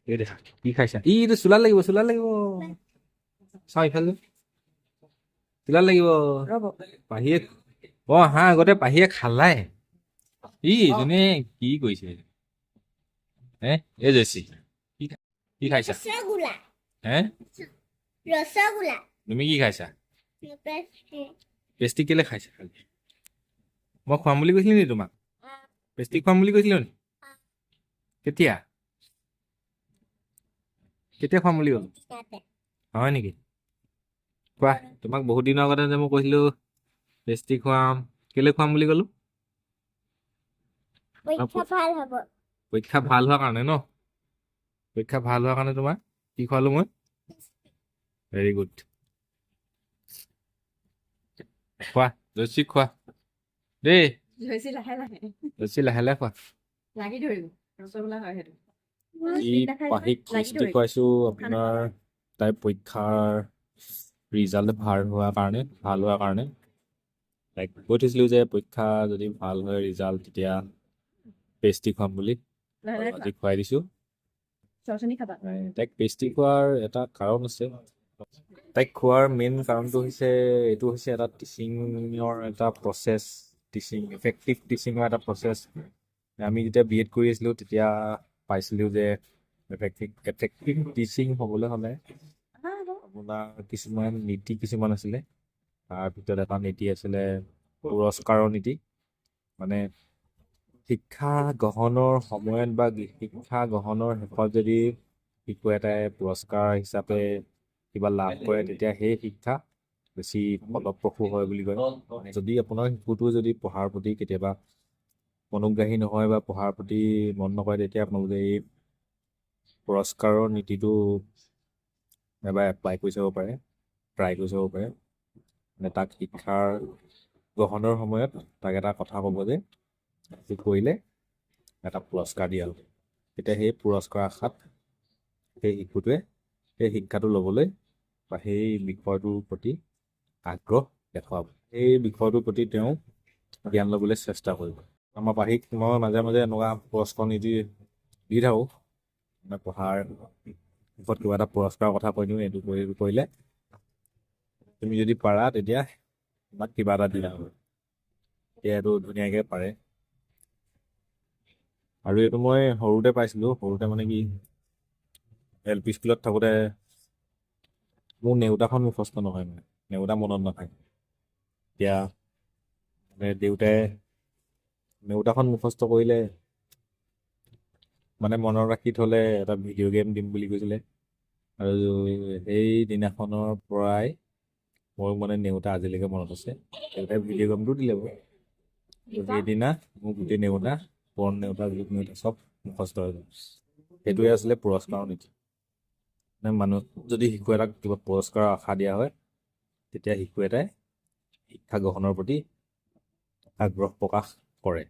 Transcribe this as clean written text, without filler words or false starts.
এই দেখা, কি খাইছা? ই এইটো চোলাত লাগিব, চোলাত লাগিব। চাওঁ ইফালে, চোলাত লাগিব। ৰ'ব। পাহিয়ে, অ হাঁহ আগতে পাহিয়ে খালাই। ই এজনে কি কৰিছে হে? এই জেচি, কি কি খাইছা? ৰসগোল্লা। হে? ৰসগোল্লা। তুমি কি খাইছা? পেষ্ট্ৰি। পেষ্ট্ৰি কেলে খাইছা খালি? মই খুৱাম বুলি কৈছিলো নি তোমাক? পেষ্ট্ৰি খুৱাম বুলি কৈছিলো নি? কেতিয়া কেতিয়া খুৱাম বুলি ক'লো? হয় নেকি? কোৱা, তোমাক বহুত দিনৰ আগতে যে মই কৈছিলো পেষ্ট্ৰি খুৱাম, কেলে খুৱাম বুলি ক'লো? পৰীক্ষা ভাল হ'ব। পৰীক্ষা ভাল হোৱাৰ কাৰণে ন? পৰীক্ষা ভাল হোৱাৰ কাৰণে তোমাৰ কি খোৱালো মই? Very good. খোৱা জয়শ্ৰী, খোৱা দেই। জয়শ্ৰী, লাহে লাহে। জয়শ্ৰী, লাহে লাহে খোৱা। লাগি ধৰিব, ৰসগোল্লা হয় সেইটো। ই পাহিক লাগি পেষ্ট্ৰি ধৰিব। খুৱাইছো আপোনাৰ তাইৰ পৰীক্ষাৰ ৰিজাল্ট ভাল হোৱাৰ কাৰণে, ভাল হোৱাৰ কাৰণে। তাইক কৈ থৈছিলো যে পৰীক্ষা যদি ভাল হয় ৰিজাল্ট, তেতিয়া পেষ্ট্ৰি খুৱাম বুলি। লাহে লাহে। আজি খুৱাই দিছো। চচনি খাবা। তাইক পেষ্ট্ৰি খোৱাৰ এটা কাৰণ আছে। তাইক খোৱাৰ মেইন কাৰণটো হৈছে, এইটো হৈছে এটা টিচিঙৰ এটা প্ৰচেছ, টিচিং, এফেক্টিভ টিচিঙৰ এটা প্ৰচেছ। আমি যেতিয়া বি এড কৰি আছিলোঁ, তেতিয়া পাইছিলোঁ যে এফেক্টিভ টিচিং হ'বলৈ হ'লে আপোনাৰ কিছুমান নীতি কিছুমান আছিলে। তাৰ ভিতৰত এটা নীতি আছিলে পুৰস্কাৰৰ নীতি। মানে শিক্ষা গ্ৰহণৰ সময়ত বা শিক্ষা গ্ৰহণৰ শেষত যদি শিশু এটাই পুৰস্কাৰ হিচাপে কিবা লাভ কৰে, তেতিয়া সেই শিক্ষা বেছি ফলপ্ৰসূ হয় বুলি কয়। যদি আপোনাৰ শিশুটো যদি পঢ়াৰ প্ৰতি কেতিয়াবা মনোগ্ৰাহী নহয় বা পঢ়াৰ প্ৰতি মন নকৰে, তেতিয়া আপোনালোকে এই পুৰস্কাৰৰ নীতিটো এবাৰ এপ্লাই কৰি চাব পাৰে, ট্ৰাই কৰি চাব পাৰে। মানে তাক শিক্ষাৰ গ্ৰহণৰ সময়ত তাক এটা কথা ক'ব যে এইটো কৰিলে এটা পুৰস্কাৰ দিয়া হ'ব। তেতিয়া সেই পুৰস্কাৰ আশাত সেই শিশুটোৱে সেই শিক্ষাটো ল'বলৈ বা সেই বিষয়টোৰ প্ৰতি আগ্ৰহ দেখুৱাব, সেই বিষয়টোৰ প্ৰতি তেওঁ জ্ঞান ল'বলৈ চেষ্টা কৰিব। আমাৰ পাহিক মই মাজে মাজে এনেকুৱা পুৰস্কাৰ নীতি দি থাকোঁ। মানে পঢ়াৰ শেষত কিবা এটা পুৰস্কাৰৰ কথা কৈ দিওঁ, এইটো কৰি কৰিলে তুমি যদি পাৰা, তেতিয়া তোমাক কিবা এটা দিয়া হ'ব। তেতিয়া এইটো ধুনীয়াকৈ পাৰে। আৰু এইটো মই সৰুতে পাইছিলোঁ। সৰুতে মানে কি, এল পি স্কুলত থাকোঁতে মোৰ নেওতাখন মুখস্থ নহয়, মানে নেওতা মনত নাথাকে। এতিয়া মানে দেউতাই নেওতাখন মুখস্থ কৰিলে, মানে মনত ৰাখি থ'লে এটা ভিডিঅ' গেম দিম বুলি কৈছিলে। আৰু সেই দিনাখনৰ পৰাই মোৰ মানে নেওতা আজিলৈকে মনত আছে। দেউতাই ভিডিঅ' গেমটো দিলে বাৰু। সেইদিনা মোৰ গোটেই নেওতা, পূৰণ নেওতা, যোগ নেওতা চব মুখস্থ হৈ গ'ল। সেইটোৱে আছিলে পুৰস্কাৰৰ নীতি। মানে মানুহ যদি শিশু এটাক কিবা পুৰস্কাৰৰ আশা দিয়া হয়, তেতিয়া শিশু এটাই শিক্ষা গ্ৰহণৰ প্ৰতি আগ্ৰহ প্ৰকাশ কৰে।